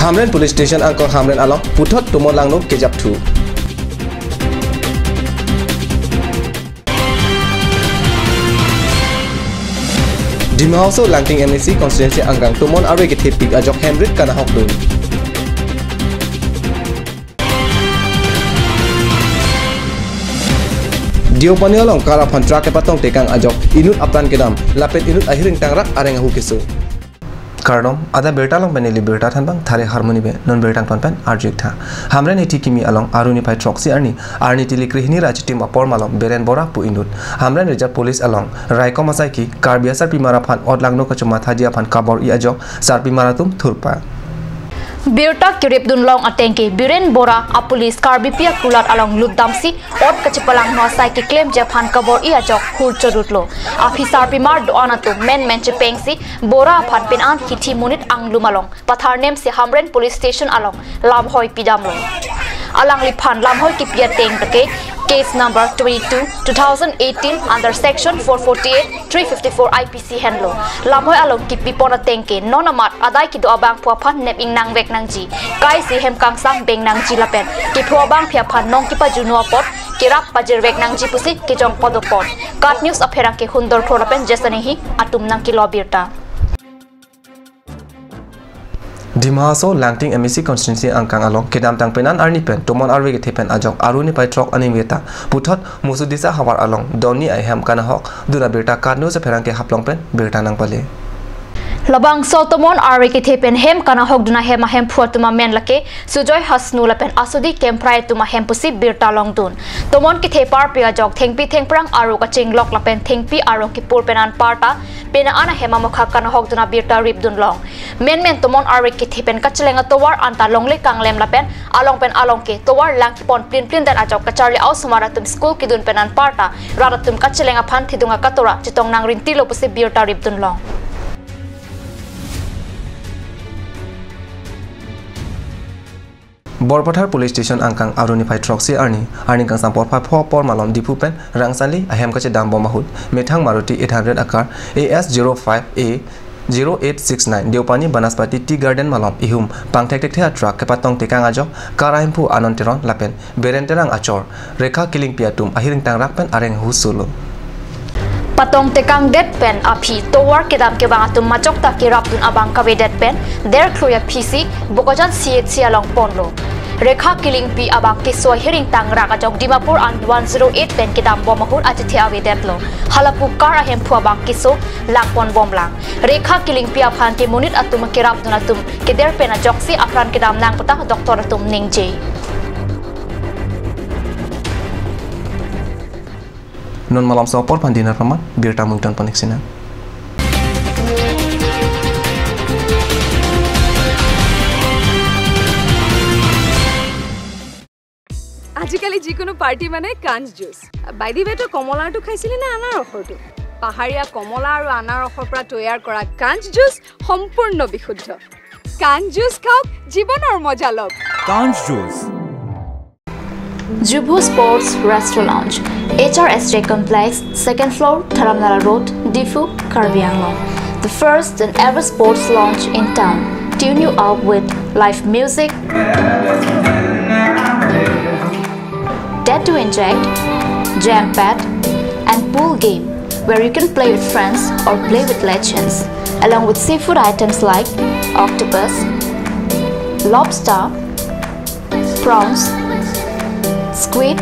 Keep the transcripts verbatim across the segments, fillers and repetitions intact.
Hamren Police Station angkang Hamren along puthot tomon langno kejapthu. Dima Hasao Langting M A C constituency angkang tomon arve kethepik ajok hem rit kanahokdun. Deopani along car aphan truck kepatong tekang ajok inut apran kedam lapen inut ahir ingtangrak areng ahu keso. Kardom, adap birta along pen neli birta thanbang Thare Harmoni pen non birta angton pen arju-ik tha. Hamren Hithi Kimi along Aru niphai throksi arni, arni tili krehini ra chitim apor malom Biren Bora pu inut Hamren Reserve Police along raikom asaiki Karbi asarpimar aphan ot langno kachomathaji aphan kabor-i ajok sarpimar atum thurpa. Birta keripdun long ateng ke Biren Bora a police Karbipi akulat along lutdamsi ot kachepalangno asai keklemji aphan kabor-i ajok hur chodutlo. Aphi sarpimar do-an atum menmen chepengsi Bora aphan penan hithi monit anglum along patharnemsi Hamren Police Station along lamhoi pidamlo. Alangliphan lamhoi kipi ateng ke case number twenty-two, two thousand eighteen under section four forty-eight, three fifty-four I P C henlo. Lamhoi along kipipon ateng ke non amat adai kedo abangphu aphan nep ingnangvek nangji, kaisi hem kangsam beng nangji lapen kepho abangpi aphan nong kepajuno apot kerap pajirvek nangji pusi kejong padopon. KAT News apherangke Hundor Kro lapen Jason Enghi atum nangkelo birta. Dima Hasao Langting M A C constituency angkang along kedamtang penan arni pen tomon arve kethe pen ajok Aru niphai throk aningve ta puthot Musudisa havar along donni ahem kanahokdun abirta KAT News apherangke Haflong pen birta nangpale. Labangso tomon arve kethe pen hem kanahokdun ahem ahemphu atum amen lake Sujoy Hasnu lapen Asudi Kemprai atum ahem pusi birta longdun. Tomon kethe parpe ajok thengpi thengphrang arlo kachinglok lapen thengpi arong kepur pen anparta pena an ahem amokha kanahokdun abirta ripdun long. Menmen tomon arve kethe pen kacheleng atovar anta longle kanglem lapen along pen along ke tovar lang kepon plin plin det ajok kacharli a-osomar atum school kedun pen anparta rat atum kacheleng aphan thedung akatora chetong nangrintilo pusi birta ripdun long. Borpathar Police Station angkang Aru niphai throksi arni, arni kangsam porphai pho apor malom Diphu pen rangsali ahem kachedam bom ahut methang Maruti eight hundred a car A S zero five A zero eight six nine Deopani Banaspati Tea Garden malom ihum pangthek thekthe a truck kepatong tekang ajok car ahemphu Anand Teron lapen Biren Terang achor Rekha Killingpi atum ahir ingtangrak pen areng ahu solo. Patong tekangdet pen aphi tovar kedam kevang atum majok ta kerapdun abang kavedet pen derkhlui aphisi Bokajan C H C along ponlo. Rekha Killingpi abang keso ahir ingtangrak ajok Dimapur an one zero eight pen kedam bom ahut achethe avedetlo. Halapu car ahemphu abang keso langpon bomlang. Rekha Killingpi aphan ke monit atum kerapdun atum keder pen ajoksi apran kedam nang puta doctor atum ningje. Non malomso apor aphan dinner paman, birta mungton panik sinan. আজিকালি যিকোনো পাৰ্টি মানে কাঞ্চ juice. By the ৱে, তই কমলাৰটো খাইছিলি নে আনাৰসৰটো? পাহাৰীয়া কমলা আৰু আনাৰসৰ পৰা তৈয়াৰ কৰা কাঞ্চ জুচ সম্পূৰ্ণ বিশুদ্ধ। কাঞ্চ জুচ খাওক, জীৱনৰ মজা লওক। কাঞ্চ juice. Jubhu Sports Restaurant, H R S J Complex, second floor, Dharamnala Road, Diphu, Karbi Anglong. The first and ever sports lounge in town. Tune you up with live music, Dare to Inject, Jam Pad, and pool game where you can play with friends or play with legends, along with seafood items like octopus, lobster, prawns, squid,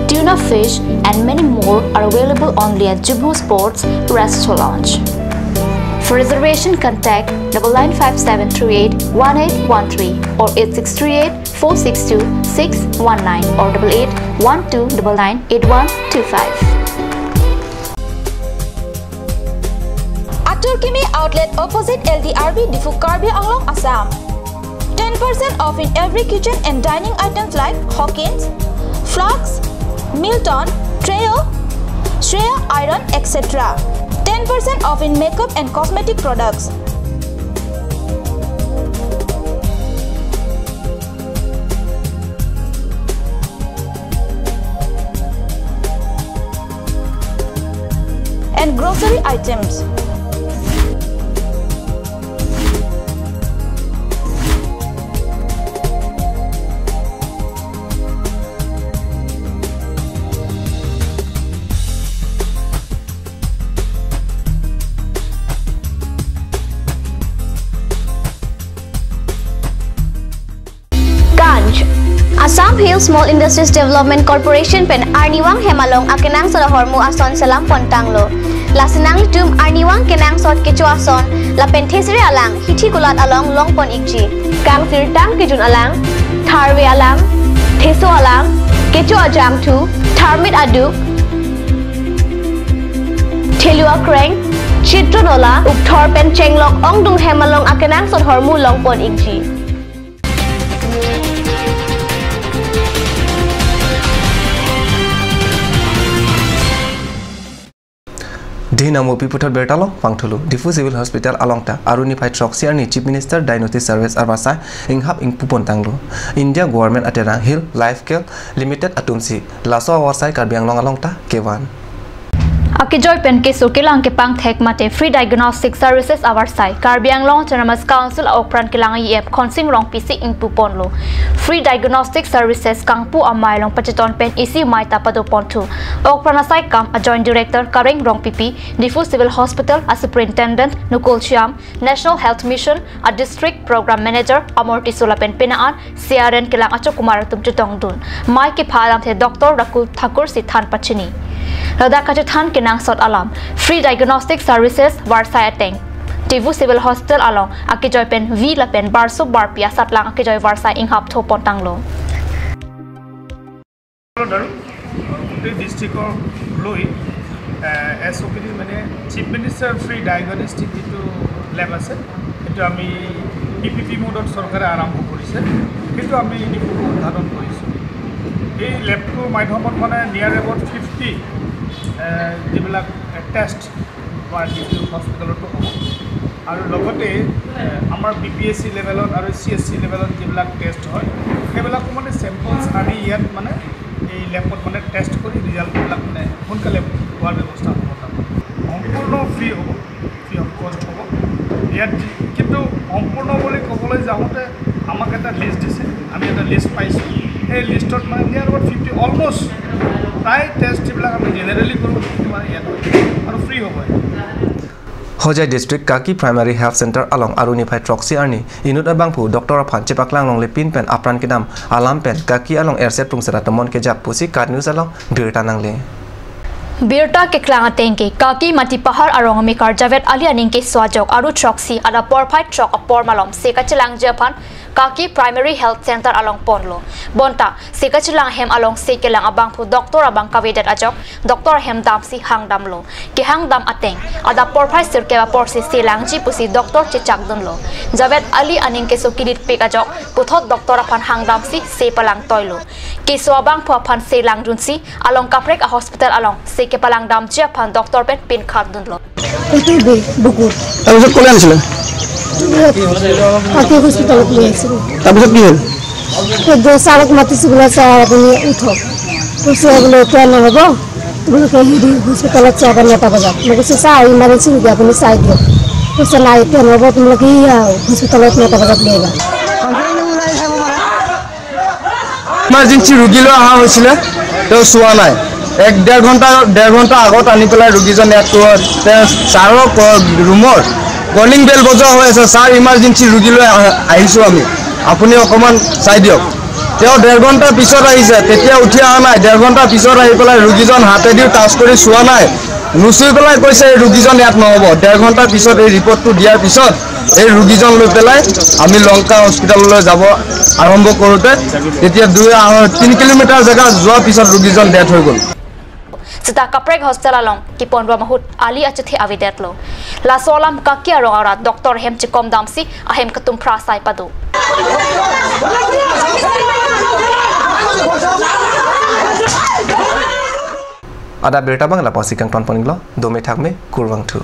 tuna fish, and many more are available only at Jubhu Sports Restaurant. For reservation, contact double nine five seven three eight one eight one three or eight six three eight four six two six one nine or double eight one two double nine eight one two five. Atur Kimi Outlet, opposite L D R B, Diphu, Karbi Anglong, Assam. Ten percent off in every kitchen and dining items like Hawkins, Flux, Milton, Trio, Shreya Iron, et cetera. Ten percent off in makeup and cosmetic products. And grocery items. Assam Hill Small Industries Development Corporation pen arnivang hem along akenangsot ahormu ason selam pontanglo. Lasi nanglitum arnivang kenangsot kecho ason lapen thesere alang hithi kulat along longpon ikji. Kangsirtang kejun alang, tharve alang, theso alang, kecho ajangthu, tharmit aduk, thelu akreng, chitro nola, ukthor pen chenglok ongdung hem along akenangsot ahormu longpon ikji. Dei nangmupi puthot birta along pangthulo. Diphu Civil Hospital along ta aruni phai throksi arni Chief Minister Diagnostic Service avarsai inghap ingpu pontanglo. India Government aterang Hill Life Care Limited atumsi laso avarsai Karbi Anglong along ta kevan. Akejoi pen keso kelang kepangthek mate free diagnostic services avarsai Karbi Anglong Autonomous Council a-okpran kelang E M Khonsing Rongpi si ingpu ponlo. Free diagnostic services kangpu amei along pacheton pen isi amei ta pado ponthu. Okpran asai kam a-Joint Director Kareng Rongpipi, Diphu Civil Hospital a-Superintendent Nukul Shyam, National Health Mission a-District Program Manager Amor Tisso lapen pena an C R N kelang achok kumar atum chetongdun. Amei kepha alamthe Doctor Rakul Thakur si than pachini. Ladak kachethan kenangsot alam, free diagnostic services avarsai ateng Diphu Civil Hospital along akejoi pen vi lapen barso barpi asatlang akejoi avarsai inghap tho pontanglo. আৰু গোটেই ডিষ্ট্ৰিক্টক লৈ এছ অ' P D মানে chief minister free diagnostic যিটো লেব আছে, সেইটো আমি P P P মোডত চৰকাৰে আৰম্ভ কৰিছে, সেইটো আমি ডিফুত উদ্ঘাটন কৰিছোঁ। এই লেবটোৰ মাধ্যমত মানে নিয়াৰ এবাউট ফিফটি যিবিলাক টেষ্ট বা ডিফু হস্পিটেলতো হ'ব। আৰু লগতে এ, আমাৰ বি পি এছ চি লেভেলত আৰু চি এছ চি লেভেলত যিবিলাক টেষ্ট হয়, সেইবিলাকো মানে চেম্পলছ আনি ইয়াত মানে এই লেবত মানে টেষ্ট কৰি ৰিজাল্টবিলাক মানে সোনকালে পোৱাৰ ব্যৱস্থা হ'ব। তাৰমানে সম্পূৰ্ণ ফ্ৰী হ'ব, ফ্ৰী অফ কষ্ট হ'ব ইয়াত। কিন্তু সম্পূৰ্ণ বুলি ক'বলৈ যাওঁতে আমাক এটা লিষ্ট দিছে, আমি এটা লিষ্ট পাইছোঁ। সেই লিষ্টত মানে নিয়াৰ এবাউট ফিফটি, অলমষ্ট প্ৰায় টেষ্ট যিবিলাক আমি জেনেৰেলি কৰোঁ, সেইখিনি মানে ইয়াত হয় আৰু ফ্ৰী হ'ব। Hojai District Kaki Primary Health Center along aruni phai throksi arni inut abangphu doctor aphan chepaklang longle pin pen apran kedam alam pen Kaki along erset prungset atomon kejak pusi KAT News along birta nangle. Birta keklang ateng ke Kaki Matipahar arong amekar Javed Ali aning keso ajok arni throksi adap porphai throk apor malom se kachelangji aphan Kaki Primary Health Center along ponlo. Bonta se kachelang ahem along se kelang abangphu doctor abang kavedet ajok doctor ahem damsi hangdamlo. Kehangdam ateng adap porphai sirkep aporsi se langji pusi doctor chechakdunlo. Javed Ali aning keso kilitpik ajok puthot doctor aphan hangdamsi se palangtoilo. Keso abangphu aphan se langdunsi along kaprek a-hospital along se kepalangdamji aphan doctor pen pin khardunlo. এইটো বে-, বুকুত। তাৰপিছত ক'লৈ আনিছিলে? ইয়াত কাকি হস্পিটেলত লৈ আহিছিলোঁ। তাৰপিছত কি হ'ল? এতিয়া ছাৰক মাতিছোঁ বোলে, "ছাৰ, আপুনি উঠক।" কৈছে বোলে, "এতিয়া নহ'ব, তোমালোকে হেৰি হস্পিটেলত চাবা নটা বজাত।" মই কৈছোঁ, "ছাৰ, ইমাৰ্জেঞ্চি নেকি, আপুনি চাই দিয়ক।" কৈছে, "নাই, এতিয়া নহ'ব, তোমালোকে এইয়া হস্পিটেলত নটা বজাত লৈ আহিবা।" ইমাৰ্জেঞ্চি ৰোগী লৈ অহা হৈছিলে, তেওঁ চোৱা নাই। এক ডেৰ ঘণ্টা, ডেৰ ঘণ্টা আগত আনি পেলাই ৰোগীজন ইয়াত থোৱা, তেওঁ ছাৰৰ ক-, ৰুমৰ কলিং বেল বজোৱা হৈ আছে, "ছাৰ, ইমাৰ্জেঞ্চি ৰোগী লৈ আহ-, আহিছোঁ আমি, আপুনি অকণমান চাই দিয়ক।" তেওঁ ডেৰ ঘণ্টা পিছত আহিছে, তেতিয়া উঠি অহা নাই। ডেৰ ঘণ্টা পিছত আহি পেলাই ৰোগীজন হাতেদিও টাচ কৰি চোৱা নাই, নুচুই পেলাই কৈছে, "এই ৰোগীজন ইয়াত নহ'ব।" ডেৰ ঘণ্টা পিছত এই ৰিপৰ্টটো দিয়াৰ পিছত এই ৰোগীজন লৈ পেলাই আমি লংকা হস্পিটেললৈ যাব আৰম্ভ কৰোঁতে তেতিয়া দুই, আহ, তিনি কিলোমিটাৰ জেগা যোৱাৰ পিছত ৰোগীজন ডেথ হৈ গ'ল। Seta kaprek hospital along kipon bom ahut ali achethe avedetlo. Laso alam Kaki arong arat doctor ahem chekom damsi ahem ketum phra asai pado. Adap birta abang lapusi kangton pon-iklo, dome thakme, kurvangthu.